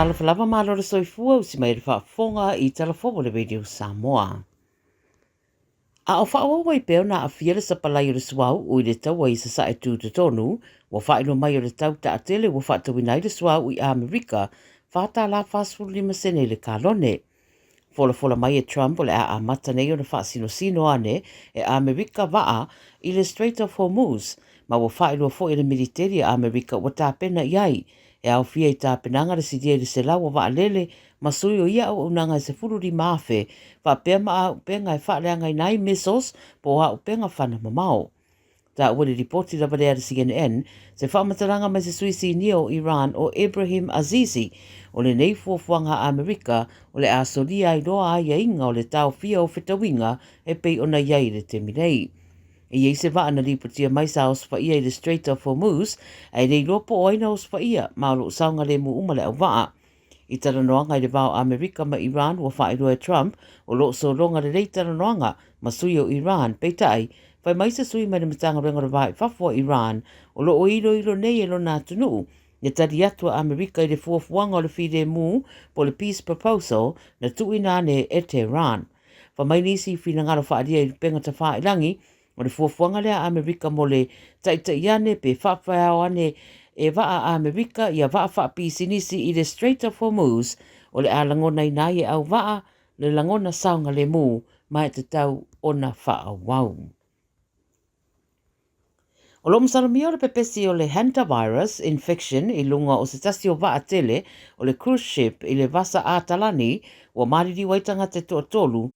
Talofa lava malo le soifua usi mai le faafofoga i Talafou o le Radio Samoa. A o faaauau ai pea ona aafia le sapalai o le suauu i le taua i Sasae Tutotonu, ua faailoa mai o le tau taatele ua faatauina ai le suauu i Amerika, $4.45 sene i le kalone. Folafola mai e Trump o le a amata nei ona faasinosino ane e Amerika vaa i le Strait of Hormuz, ma ua faailoa foi e le militeli a Amerika ua tapena i ai. E aofia i tapenaga le silia i le 100 o vaalele ma sui o ia auaunaga e 15,000, faapea ma auupega e faaleagaina ai missiles po o auupega fana mamao. Taua i le lipoti lava lea a le CNN, se faamatalaga mai se sui sinia o Iran o Ebrahim Azizi, o lenei fuafuaga a Amerika o le a solia ai loa aiaiga o le taofia o fetauiga e pei ona i ai i le taimi nei. E i ai se vaa na lipotia mai sa osofaia i le Strait of Hormuz, ae le iloa po o ai na osofaia, ma o lo o saogalemu uma le auvaa. I talanoaga i le va o Amerika ma Iran ua faailoa e Trump o lo o sologa lelei talanoaga ma sui o Iran, peitai, fai mai se sui mai le Matagaluega o le Va i Fafo a Iran o lo o iloilo nei e lona atunuu le tali atu a Amerika i le fuafuaga o le filemu po o le peace proposal na tuuina ane e Tehran. Fai mai nisi i finagalo faaalia i upega tafailangi O le fuafuaga lea a Amerika mo le taitai ane pe faafeao ane e vaa a Amerika ia vaa faapisinisi i le Strait of Hormuz o le a lagonaina ai e au vaa le lagona saogalemu ma e tatau ona faaauau. O lo o masalomia o le pepesi o le hantavirus infection i luga o se tasi o vaa tele o le cruise ship i le Vasa Atalani ua maliliu ai tagata e toatolu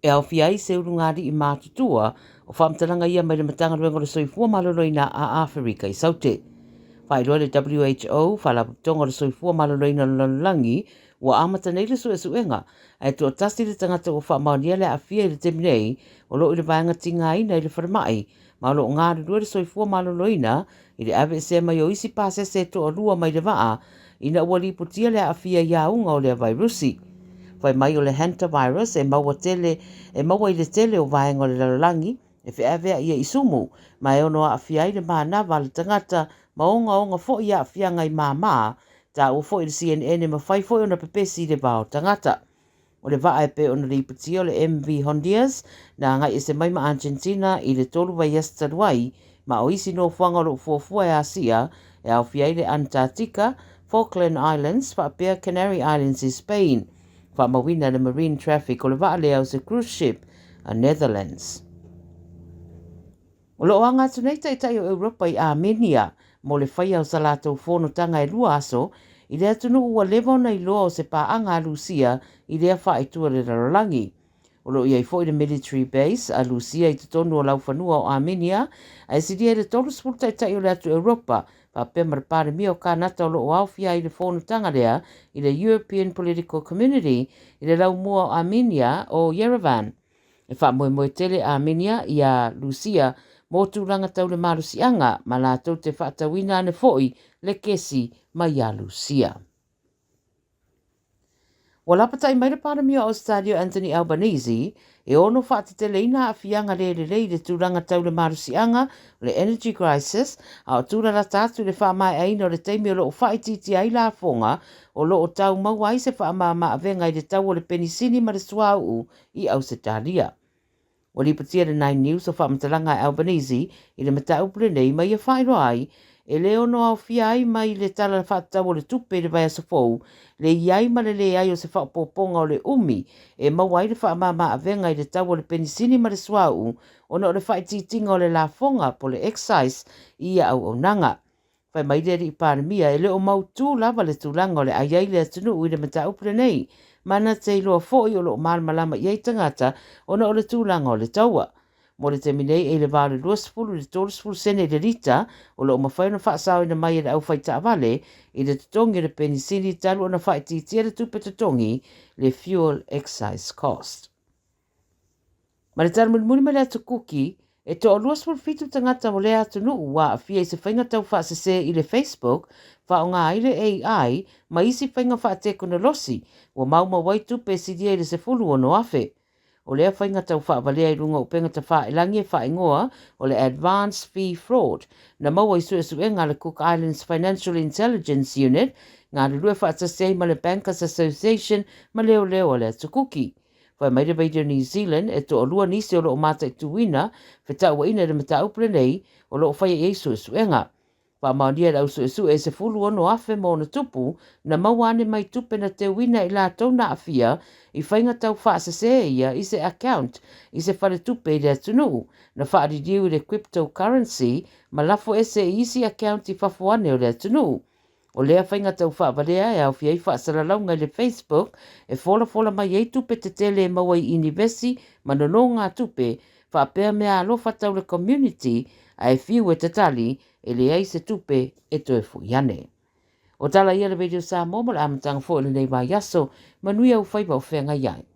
E aofia ai se ulugalii matutua o faamatalaga ia mai le Matagaluega o le Soifua Maloloina a Aferika i Saute. Faailoa e le WHO, Faalapotopotoga o le Soifua Maloloina o le Lalolagi, ua amata nei le suesuega, ae toatasi le tagata ua faamaonia le aafia i le taimi nei o lo o i le vaega tigaina i le falemai, ma o lo o galulue le soifua maloloina i le aveesea mai o isi pasese e toalua mai le vaa ina ua lipotia le aafia i auga o lea vairusi. Fai mai o le hantavirus e maua tele e maua i le tele o vaega o le lalolagi e feaveai ia i sumu ma e ono aafia ai le manava a le tagata ma ogaoga foi aafiaga i māmā, taua foi i le CNN e mafai foi ona pepesi i le va o tagata. O le vaa e pei ona lipotia o le MV Hondias na agai ese mai ma Argentina i le 3 vaiaso talu ai, ma o isi nofoaga o lo o fuafua e Asia e aofia ai le Antarctica, Falkland Islands faapea Canary Islands i Spain. Faamauina e le Marine Traffic o le vaa lea o se cruise ship a Netherlands. O lo o aga atu nei taitai o Europa i Armenia mo le faia o sa latou fonotaga e 2 aso i le atunuu ua leva ona iloa o se paaga a Lusia i lea faaitu o le lalolagi. O lo o i ai foi le military base a Lusia i totonu o laufanua o Armenia, ae silia i le 30 taitai o le atu Europa faapea ma le Palemia o Kanata o lo o aofia ai i le fonotaga lea i le European Political Community i le laumua o Armenia o Yerevan. E faamoemoe tele Armenia iā Lusia mō tulaga tau le malosiaga ma latou te faatauina ane foi le kesi mai iā Lusia. Ua lapatai mai le Palemia o Ausetalia o Anthony Albanese e ono faateteleina aafiaga le lelei i le tulaga tau le malosiaga o le energy crisis a o tūlalata atu i le faamaeaina o le taimi o lo o faaitiitia ai lafoga o lo o tau maua ai se faamama-avega i le tau o le penisini ma le suauu i Ausetalia. Ua lipotia le Nine News o faamatalaga a Albanese i le mataupu lenei ma ia faailoa ai e le ono aofia ai mai le Tala Faatatau o le Tupe i le vaiaso fou le i ai ma le leai o se faaopoopoga o le umi e maua ai le faamama-avega i le tau o le penisini ma le suauu ona o le faaitiitiga o le lafoga po o le excise i ia auaunaga. Fai mai le alii Palemia e le o mautū lava le tulaga o le a i ai le atunuu i le mataupu lenei, ma na te iloa foi o lo o malamalama i ai tagata ona o le tulaga o le taua. Mo le taimi nei e i le va o le 20 i le 30 sene i le lita o lo o mafai ona faasaoina mai e le aufaitaavale i le totogi o le penisini talu ona faaitiitia le tupe totogi, le fuel excise cost. Ma le tala mulimuli mai le atu Kuki, e toa 27 tagata o lea atunuu ua aafia i se faiga taufaasese i le Facebook, faaaoga ai le AI ma isi faiga faatekonolosi ua maumau ai tupe e silia i le 16,000. O lea faiga tau faavalea i luga o upega tafailagi e faaigoa o le Advance Fee Fraud na maua i suesuega a le Cook Islands Financial Intelligence Unit galulue faatasi ai ma le Bankers Association ma leoleo a le Atu Kuki. Fai mai le Radio New Zealand e toalua nisi o lo o mataituina fetauaiga i le mataupu lenei o lo o faia i ai suesuega. Faamaonia e le au suesue e 16,000 ma ona tupu na maua ane mai tupe na teuina i latou na aafia i faiga tau faasese ia i se account i se faletupe i le atunuu na faaliliu i le cryptocurrency ma lafo ese i isi account i fafo ane o le atunuu. O lea faiga tau faavalea e aofia ai faasalalauga i le Facebook e folafola mai ai tupe tetele e maua i inivesi ma nonogatupe faapea meaalofa tau le community ae fiu e tatali e leai se tupe e toe foi ane. O tala ia a le Radio Samoa mo le amataga foi o lenei vaiaso. Manuia ou faiva o feagai ai.